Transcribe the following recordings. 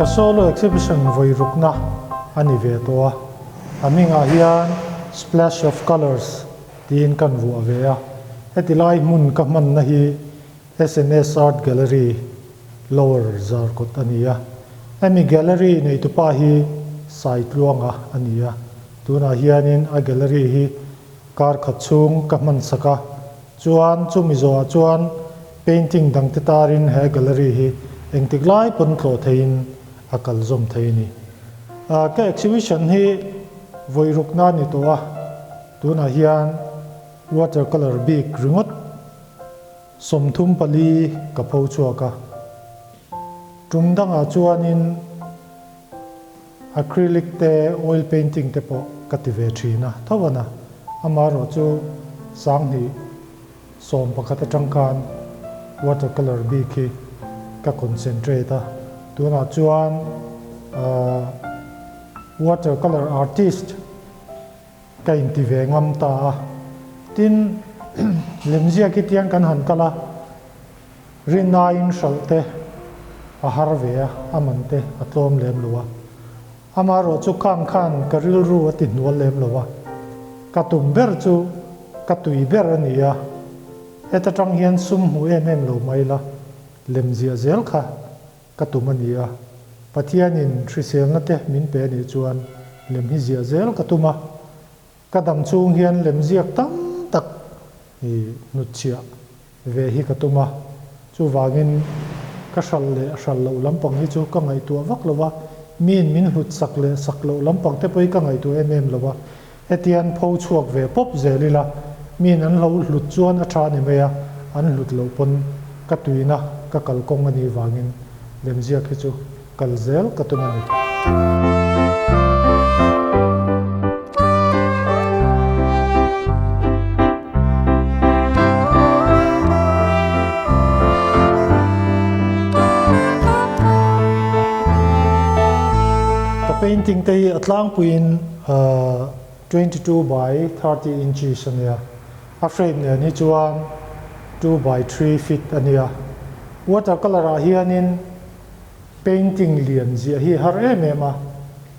Ka solo exhibition vawi rukna a ni ve tawh a, a hmingah hian Splash of Colours tiin kan vuah ve a. Heti lai hmun ka hmanna hi SNS Art Gallery, Lower Zarkawt a ni a. Hemi gallery neitupa hi Saitluanga a ni a. Tunah hianin a gallery hi kar khat chhung ka hman sak a, chuan chumi zawhah chuan painting dangte tarin he gallery hi engtik lai pawn tlawh theihin a kal zawm thei a ni. Ka exhibition hi vawi rukna a ni tawh a, tunah hian water colour bik ringawt 34 ka pho chhuak a, tum dangah chuanin acrylic te oil painting te pawh ka ti ve thin a tho a na, amaherawh chu 2011 atang khan water colour bik hi ka concentrate a, tunah chuan water colour artist Ka inti ve ngam ta a. Tin, lemziak hi tiang kan han kal a, rinaiin hralh te a har ve a, a man te a tlawm lem lo a. Amaherawh chu khang khan ka rilru a ti hnual lem lo a. Ka tum ber chu ka tui ber a ni a, heta tang hian sum hmu em em lo mai la, lemziah zel kha Ka tum a ni a, Pathianin hriselna te min pe a nih chuan lem hi ziah zel ka tum a, ka dam chhung hian lem ziak tam tak i hnutchhiah ve hi ka tum a, chuvangin ka hralh leh hralh loh lampang hi chu ka ngaihtuah vak lo a, miin min hlut sak leh sak loh lampang te pawh hi ka ngaihtuah em em lo a, hetian pho chhuak ve pawp zel ila miin an lo hlut chuan a tha ni mai a, an hlut loh pawn ka tuina ka kalkawng a nih vangin lemziak hi chu kal zel ka tum a ni. Ka painting te hi a tlangpuiin 22 by 30 inches a nia, a frame nen hi chuan 2 by 3 feet a nia. Water colour ah hianin painting lian ziah hi har em em a,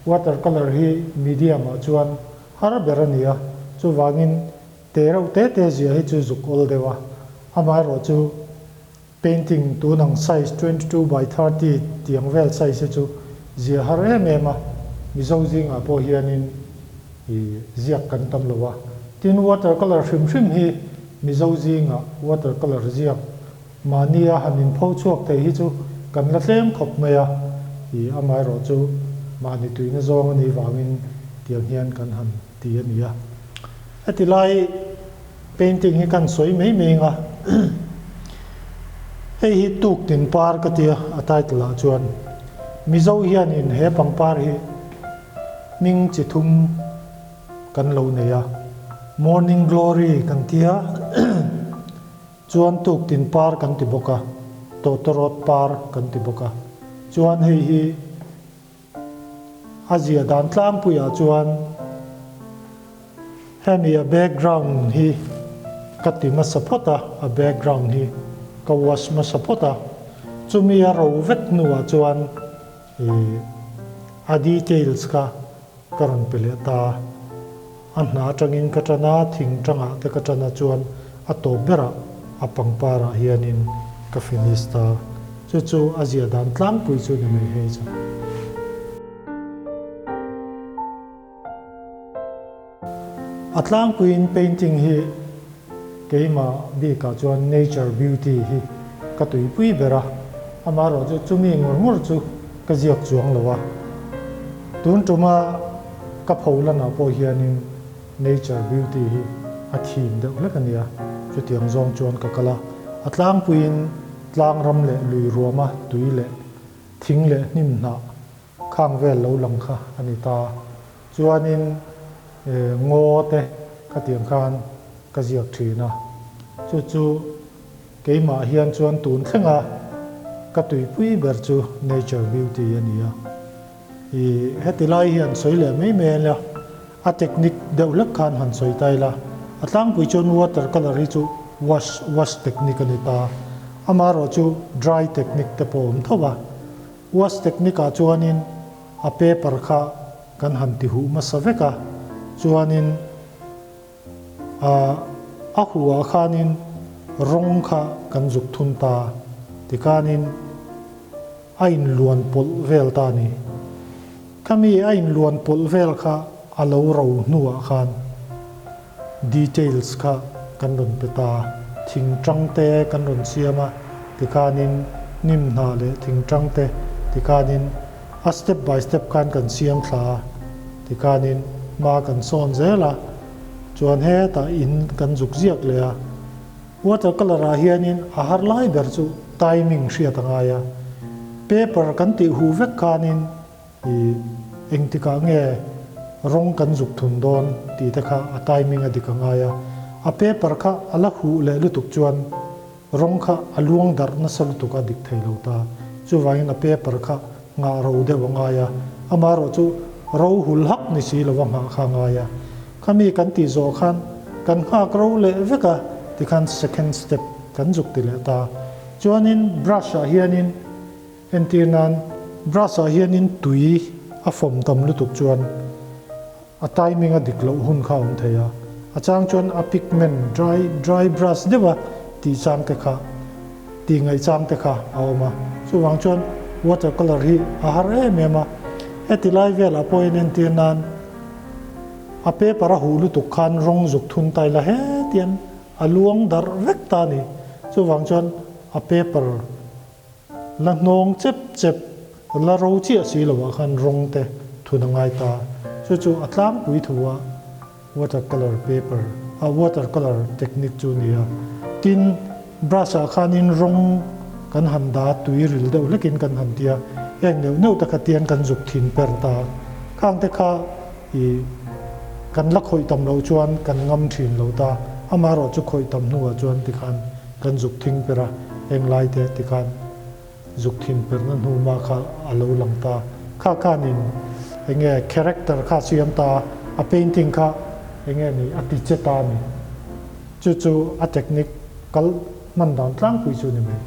water colour hi medium ah chuan har ber a nia, chuvangin te reuh te te ziah hi chu zuk awl deuh a, amaherawh chu Painting tun ang size 22 by 30 tiang vel size hi chu zia har em em a, Mizo zingah pawh hianin i ziak kan tam lo a. Tin, water colour hrim hrim hi Mizo zingah water colour ziak mahnia han inpho chhuak thei hi chu kan la tlem khawp mai a, i amaherawh chu mahni tuina zawng a nih vangin tiang hian kan han ti a ni a. Heti lai painting hi kan sawi mai mai ang a, hei hi tuk tin par ka tia a title ah chuan Mizo hianin he pangpar hi hming chi thum kan lo nei a, Morning Glory kan tia chuan tuk tin par kan ti bawk a, tawtawrawt par kan ti bawk a, chuan hei hi A zia dan tlangpuiah chuan hemi a background hi ka ti hmasa phawt a, a background hi ka wash hmasa phawt a, chumi a ro vek hnuah chuan ih a details kha ka rawn pe leh ta a, a hna atangin ka tan a, thing tangah te ka tan a chuan a tawp berah a pangpar ah hianin ka finish ta. Chu chu a zia dan tlangpui chu ni mai hei chu. A tlangpuiin painting hi keimah bikah chuan nature beauty hi ka tuipui ber a, amaherawh chu chumi ngawr ngawr chu ka ziak chuang lo a. Tun tuma ka pholanah pawh hianin Nature beauty hi a thim deuh hlek a nia, chutiang zawng chuan ka kal a, a tlangpuiin tlang ram leh lui ruama tui leh thing leh hnim hnah khang vel lo lang kha a ni ta. Chuanin ngaw te khatiang khan ka ziak thin a, chu chu keimah hian chuan tun thlenga ka tuipui ber chu nature beauty a ni a. I heti lai hian sawi leh mai mai ila, a technique deuh hlek khan han sawi ta ila, a tlangpui chuan water colour hi chu wash wash technique a ni ta, amaherawh chu dry technique te pawh a awm tho a. Wash technique ah chuanin a paper kha kan han ti huh hmasa vek a, chuanin a huh ah khanin rawng kha kan zuk thun ta tikhanin a inluan pawlh vel ta a ni. Khami a inluan pawlh vel kha a lo ro hnuah khan details kha kan rawn pe ta. Thing tang te kan rawn siam a, tikhanin hnim hna leh thing tang te tikhanin a step by step khan kan siam thla a, tikhanin hma kan sawn zel a, chuan hetah in kan zuk ziak leh a. Water colour ah hianin a har lai ber chu timing hriat a ngai a, paper kan tih huh vek khanin i engtikah nge rawng kan zuk thun dawn tih te kha a timing a dik a ngai a, a paper kha a la huh leh lutuk chuan rawng kha a luang darh nasa lutuk a dik thei lo ta, chuvangin a paper kha nghah ro deuh a ngai a, amaherawhchu ro hul hak ni si lova nghah kha a ngai a. Khami kan tih zawh khan kan nghak ro leh vek a, tikhan second step kan zuk ti leh ta. Chuanin brush ah hianin entir nan brush ah hianin tui a fawm tam lutuk chuan a timing a dik loh hun kha a awm thei a, a chang chuan a pigment dry dry brush deuh a tih chang te kha tih ngaih chang te kha a awm a, chuvang chuan water colour hi a har em em a, heti lai velah pawhin entir nan. A paper a huh lutuk khan rawng zuk thun tai la hetian a luang darh vek ta a ni. Chuvang chuan a paper la hnawng chep chep la ro chiah si loah khan rawng te thun a ngai ta. Chu chu a tlangpui thu a water colour paper a water colour technique chu a ni a. Tin, brush ah khanin rawng kan han dah tui ril deuh hlekin kan han tia heng neuh neuh te kha tian kan zuk thin per ta. Khang te kha I kan la khawih tam loh chuan kan ngam thin lo ta, amaherawh chu khawih tam hnuah chuan tikhan kan zuk thing per a, englai te tikhan zuk thin perna hnu mah kha a lo lang ta. Kha khanin enge character kha a siam ta a, a painting kha enge ni a ti che ta a ni. Chu chu a technique kal hman dan tlangpui chu ni mai.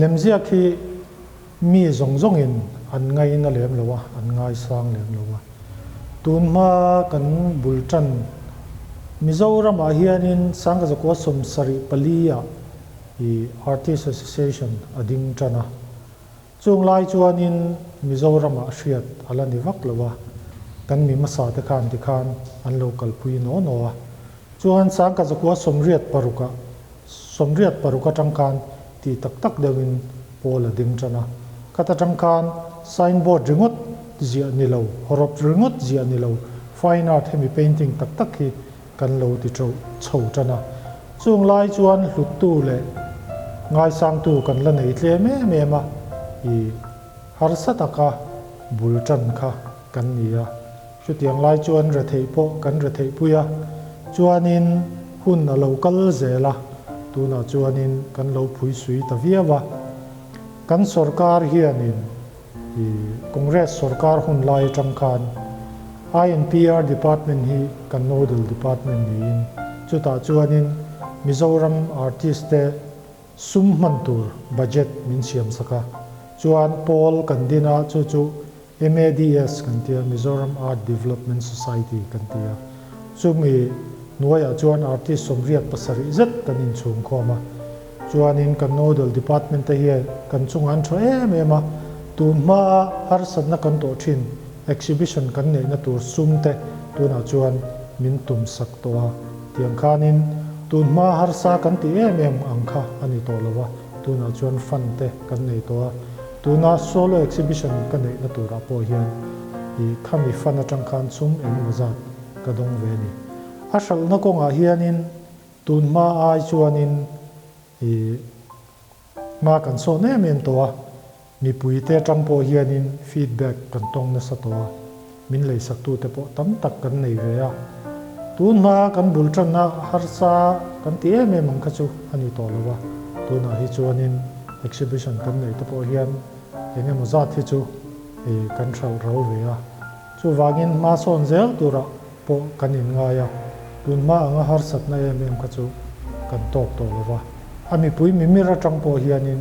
Lemziak hi mi zawng zawngin an ngaina lem lo a, an ngaisang lem lo a. Tun hma kan bul tan Mizoramah hianin Sangkazakua 74 ah i Artist Association a ding tan a. Chung lai chuanin Mizoramah hriat a la ni vak lo a, kan mi hmasa te khan tikhan an lo kalpui naw naw a. Chuan Sangkazakua 86 ah 86 atang khan tih tak tak deuhin pawl a ding tan a. Khat atang khan signboard ringawt ziah ni lo, hawrawp ringawt ziah ni lo, fine art hemi painting tak tak hi kan lo ti teuh chho tan a. Chung lai chuan hluttu leh ngaisangtu kan la nei tlem em em a, i harsa taka bul tan kha kan ni a. Chutiang lai chuan retheih pawh kan retheih pui a, chuanin hun a lo kal zel a, tunah chuanin kan lo phui sui ta viau a. Kan sorkar hianin i Congress sorkar hun lai atang khan INPR department hi kan nodal department niin chutah chuanin Mizoram artist te sum hman tur budget min siam sak a, chuan pawl kan din a chu chu MADS kan ti a, Mizoram Art Development Society kan ti a. Chumi hnuaiah chuan artist 87 zet kan inchhung khawm a. Chuanin kan nodal department te hian kan chungah an tha em em a, tun hmaa harsatna kan tawh thin exhibition kan neihna tur sum te tunah chuan min tum sak tawh a. Tiang khanin tun hmaa harsa kan tih em em ang kha a ni tawh lo a, tunah chuan fund te kan nei tawh a. Tuna solo exhibition ka neihna turah pawh hian i khami fan atang khan sum engemaw zat ka dawng ve a ni. A hralhna kawngah hianin Tun hma ai chuanin i hma kan sawn em em tawh a, mipuite atang pawh hianin feedback kan tawng nasa tawh a, min leisaktute pawh tam tak kan nei ve a. Tun hma kan bul tanna harsa kan ti em em ang kha chu a ni tawh lo a, tunah hi chuanin exhibition kan neih te pawh hian eng emaw zat hi chu kan hralh ro ve a. Chuvangin hma sawn zel turah pawh kan inngai a, tunhma anga harsatna em em kha chu kan tawk tawh lo va. A mipui mimir atang pawh hianin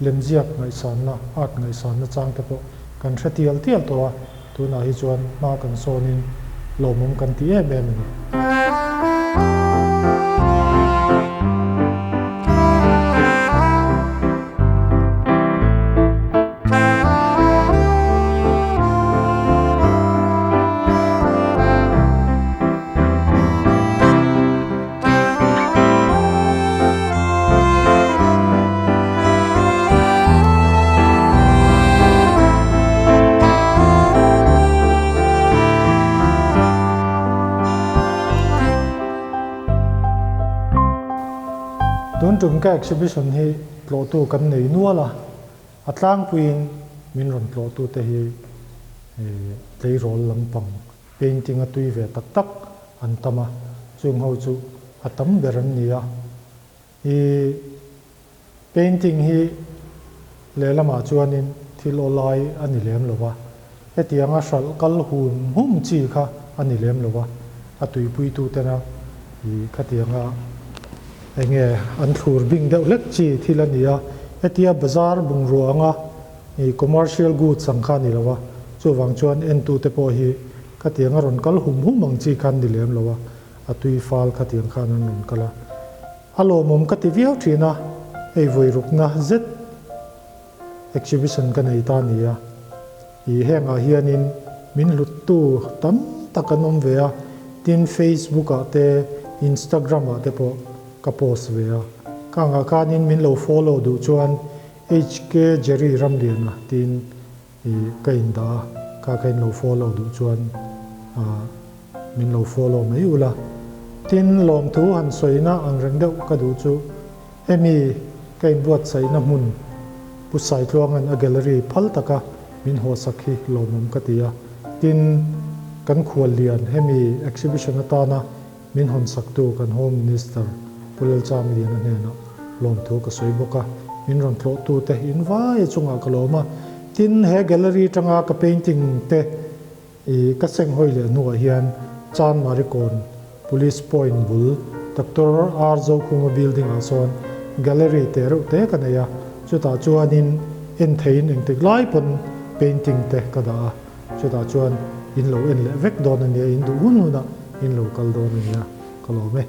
lemziak ngaihsanna, art ngaihsanna chang te pawh kan hre tial tial tawh a, tunah hi chuan hma kan sawnin lawmawm kan ti em em a ni. Tun tum ka exhibition hi tlawhtu kan nei nual a. A tlangpuiin min rawn tlawhtute hi tleirawl lampang painting a tui ve tak tak an tam a, chung ho chu a tam ber an ni a. I painting hi lehlamah chuanin thil awlai a ni lem lo va, hetianga hralh kal hun hum chi kha a ni lem lo va, a tuipuitutena i khatianga Enge an thlur bing deuh hlek chi thil a ni a, hetia bazar bungrua anga i commercial goods ang kha a ni lo a, chuvang chuan entute pawh hi khatiang a rawn kal hum hum ang chi khan ni lem lo a, a tui fal khatiang khan an rawn kal a. A lawmawm ka ti viau thin a, hei vawirukna zet exhibition ka nei ta a ni a, i hengah hianin min hluttu tam tak an awm ve a, tin Facebook ah te Instagram ah te pawh ka post ve a, ka angah khanin min lo follow duh chuan HK Jerry Ramliana tiin i ka indah a, kha kha in lo follow duh chuan min lo follow mai ula. Tin lawmthu han sawina ang reng deuh ka duh chu Hemi ka inbuatsaihna hmun Pu Saitluanga'n a gallery phal taka min hawhsak hi lawmawm ka ti a. Tin, kan khuallian hemi exhibition atana min hawnsaktu kan Home Minister Pu Lalchamliana hnenah lawmthu ka sawi bawk a. Min rawn tlawhtute in vai chungah ka lawm a. Tin, he gallery tanga ka painting te I ka seng hawi leh hnuah hian Chanmarikawn Police Point bul Doctor R Zokhuma building ah sawn gallery teh reuh te ka nei a, chutah chuanin en theiin engtik lai pawn painting te ka dah a, chutah chuan in lo en leh vek dawn a nia, in duh hun hunah in lo kal dawn a nia, ka lawm e.